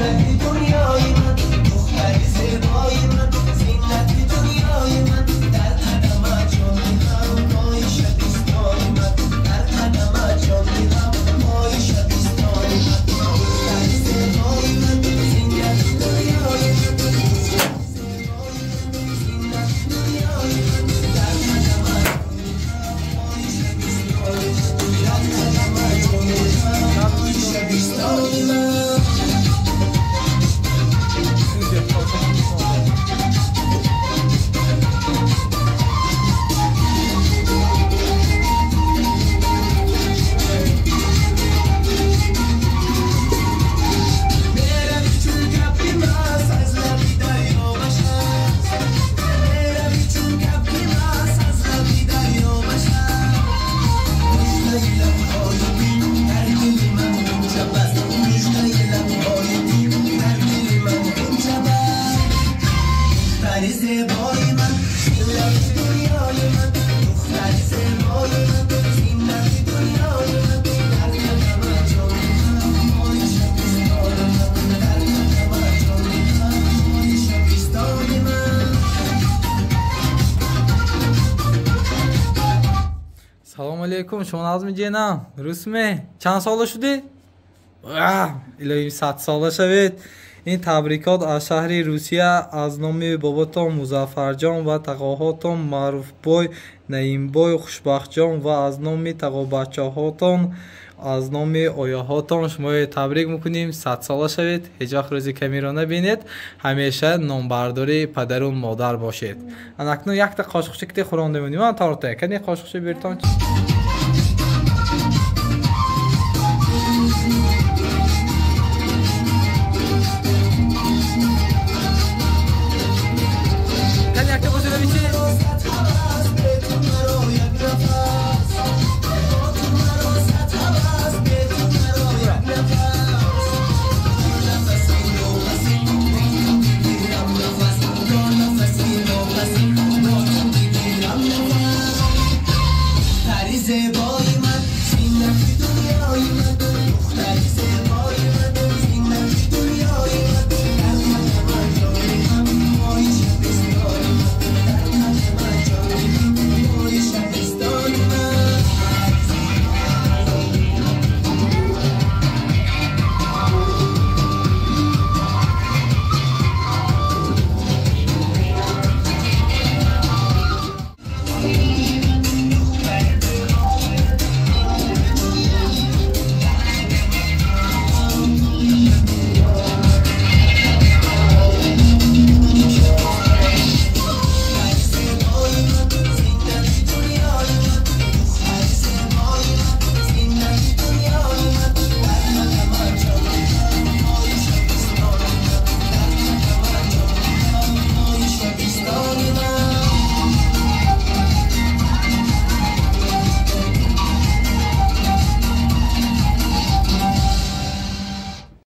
Зинати дунёи ман, духтари зебои ман, зинати дунёи ман, дар қадамат ҷон диҳам, моҳи шабистони ман, дар қадамат ҷон диҳам, моҳи шабистони ман, духтари зебои ман, зинати дунёи ман, духтари зебои ман, зинати дунёи ман, дар қадамат ҷон диҳам, моҳи шабистони ман, дар қадамат ҷон диҳам, моҳи шабистони ман. Мерави чун кабки маст аз лаби дарё ба шаст, мерави чун кабки маст аз лаби дарё ба шаст, муждаи лабҳои ту дар дили ман ғунча баст, муждаи лабҳои ту дар дили ман ғунча баст, духтари зебои ман, зинати дунёи ман, духтари зебои ман, зинати дунёи ман, дар қадамат ҷон диҳам, моҳи шабистони ман, дар қадамат ҷон диҳам, моҳи шабистони ман. Салом алейкум, шумо Назми ҷенам, рустме? Чанд сола шудӣ? Илоҳим 100 сола шавед. Ин табрикот аз шаҳри Русия аз номи боботон Музаффарҷон ва тағоҳотон Маъруфбой, Наимбой, Хушбахтҷон ва аз номи тағобачаҳотон, аз номи ояҳотон шуморо табрик мекунем. 100 сола шавед, ҳеҷ вақт рӯзи камиро набинед, ҳамеша номбардори падару модар бошед. Анакнун якта қошуқча ките хӯронда мемонем. Ман торта кани қошуқча биртон.